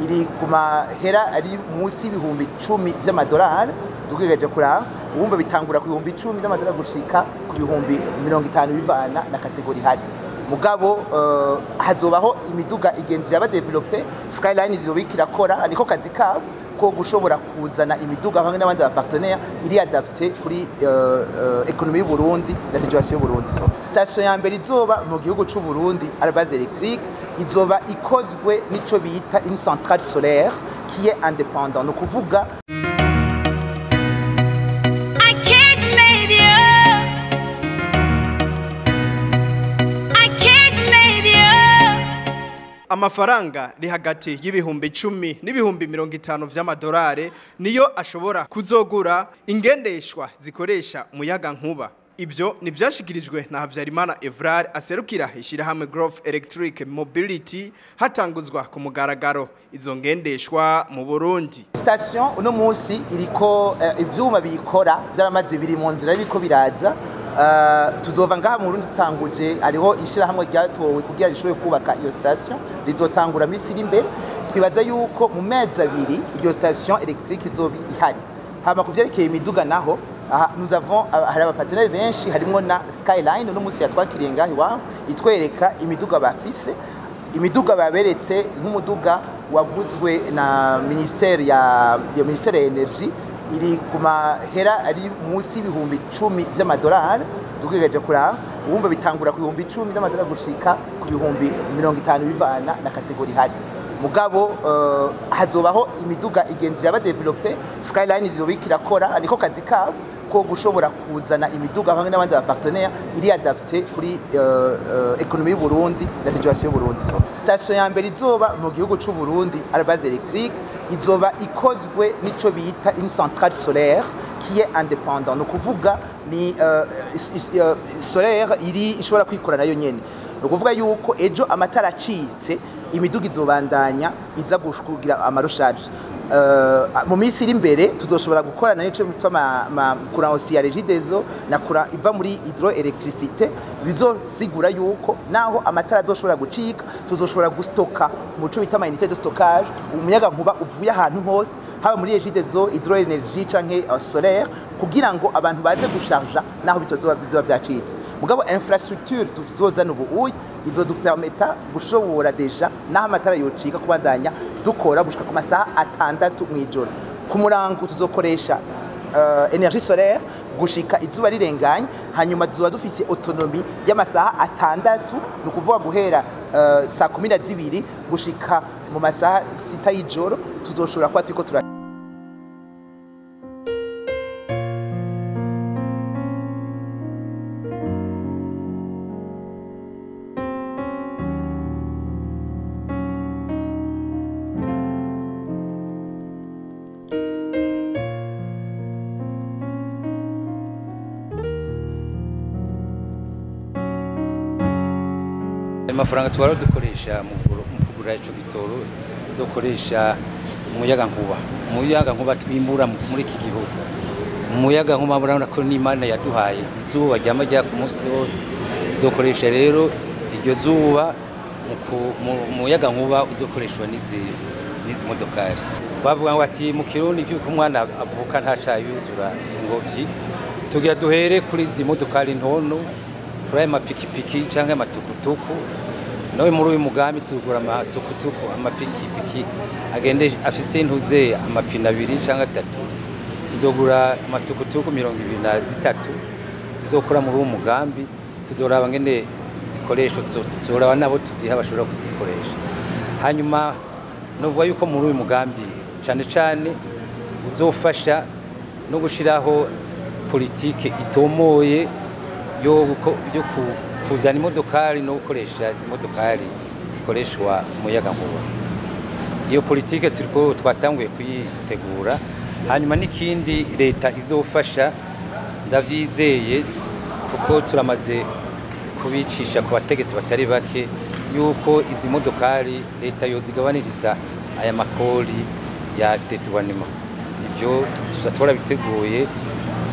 Iri ku mahera ari munsi 10,000 by'amadolari. Tugejeje kuraba, uwumva bitangura ku 10,000 by'amadolari gushika ku 50,000, bivana na catégorie ihari. Mugabo hazobaho imiduga igenda iraba développée. Skyline izoba irakora, ariko kazi kabo ko gushobora kuzana imiduga hamwe n'abandi ba partenaire iri adapté kuri économie y'u Burundi na situation y'u Burundi. Station ya mbere izoba mu gihugu c'u Burundi à base électrique izoba ikozwe n'ico bita une centrale solaire qui est indépendant, no kuvuga I can't media. I can't media. Amafaranga ri hagati y'10,000 n'ibihumbi 50 vy'amadolari niyo ashobora kuzogura ingendeshwa zikoresha umuyaga nkuba. Ivyo ni vyashikirijwe na Havyarimana Evrard, aserukira ishirahamwe Growth Electric Mobility, hatanguzwa ku mugaragaro izo ngendeshwa mu Burundi. Station uno munsi iriko ivyuma biyikora vyaramaze, biri mu nzira, biriko biraza. Tuzova ngaha mu Burundi tutanguje. Hariho ishirahamwe ryatowe kugira rishobore kubaka iyo station, rizotangura misi iri imbere. Twibaza yuko mu mezi 2 iyo station électrique izoba ihari. Hama ku vyerekeye imiduga naho, aha nous avons hari aba partenaires benshi, harimwo na Skyline uno munsi yatwakiriye ngaha iwabo, itwereka imiduga bafise. Imiduga baberetse nk'umuduga waguzwe na ministère ya énergie, iri ku mahera ari munsi 10,000 by'amadolari. Tugejeje kuraba, uwumva bitangura ku 10,000 by'amadolari gushika ku 50,000, bivana na catégorie ihari. Mugabo hazobaho imiduga igenda iraba développée. Skyline izoba irakora, ariko kazi kabo ko gushobora kuzana imiduga hamwe n'abandi ba partenaire iri adapté kuri économie y'u Burundi na situation y'u Burundi. Station ya mbere izoba mu gihugu c'u Burundi à base électrique izoba ikozwe n'ico bita une centrale solaire qui est indépendant, no kuvuga ni solaire iri ishobora kwikora nayo nyene. No kuvuga yuko ejo amatara acitse, imiduga izobandanya iza kugira ama recharge. Mu minsi iri imbere tuzoshobora gukorana n'ico bita ma courant aussi ya Regideso na courant iva muri hydroélectricité. Bizosigura yuko naho amatara azoshobora gucika, tuzoshobora gustoka mu co bita ama unité de stockage umuyaga nkuba uvuye ahantu hose, haba muri Regideso, hydroénergie canke solaire, kugira ngo abantu baze gusharja naho bitozoba bizoba vyacitse. Mugabo infrastructure tuzozana ubu uyi izodupermeta gushobora déjà naho amatara yocika kubandanya dukora gushika ku masaha 6 mw'ijoro. Ku murango tuzokoresha énergie solaire gushika izuba rirenganye, hanyuma tuzoba dufise autonomie y'amasaha 6, ni ukuvuga guhera saa 12 gushika mu masaha 6 y'ijoro tuzoshobora kuba turiko tura Ayo mafaranga twara dukoresha mu kugura ico gitoro, tuzokoresha umuyaga nkuba, umuyaga nkuba twimbura muri iki gihugu. Umuyaga nkuba murabona ko n'Imana yaduhaye izuba ryama ryaka umunsi wose. Tuzokoresha rero iryo zuba mu muyaga nkuba uzokoreshwa n'izi modokari. Bavuga ngo ati mu Kirundi vyuko umwana avuka ntaca yuzura ingobyi. Tugira duhere kuri izi modokari ntono, kuri aya mapikipiki canke amatukutuku. Nawe muri uyu mugambi tugura amatukutuku, amapikipiki agende afise intuze amapine abiri canke atatu. Tuzogura amatukutuku 23 tuzokora muri uwo mugambi. Tuzoraba ngene zikoresha, tuzoraba nabo tuziha bashobora kuzikoresha. Hanyuma novuga yuko muri uyu mugambi cane cane uzofasha no gushiraho politike itomoye yo kuzana imodokari no gukoresha izi modokari zikoreshwa umuyaga nkuba. Iyo politike turiko twatanguye kuyitegura. Hanyuma n'ikindi leta izofasha, ndavyizeye kuko turamaze kubicisha ku bategetsi batari bake, yuko izi modokari leta yozigabaniriza aya makori ya dédouanement. Ibyo tuza twarabiteguye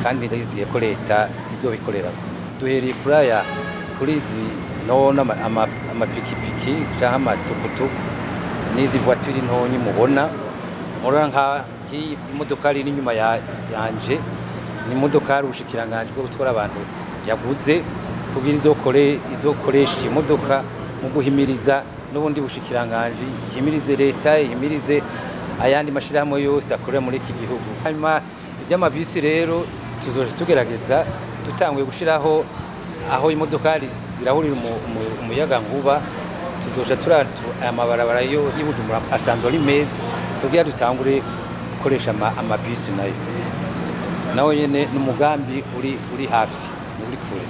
kandi ndizeye ko leta izobikorerako. Duhereye kuri aya, kuri izi none amapikipiki canke amatukutuku. N'izi voiture ntonyi mubona, murabona nka nk'iyi imodokari iri inyuma yanje, ni imodokari ubushikiranganji bwo gutwara abantu yaguze kugira izokoresha imodoka mu guhimiriza n'ubundi bushikiranganji, ihimirize leta, ihimirize ayandi mashirahamwe yose akorera muri iki gihugu. Hanyuma ivy'amabisi rero tuzoja tugerageza, dutanguye gushiraho aho imodokari zirahurira umuyaga nkuba, tuzoja turatu aya mabarabara yo y'Ibujumbura asanzwe ari meza kugira dutangure gukoresha amabisi nayo. Nawe nyene ni umugambi uri hafi, uri kure.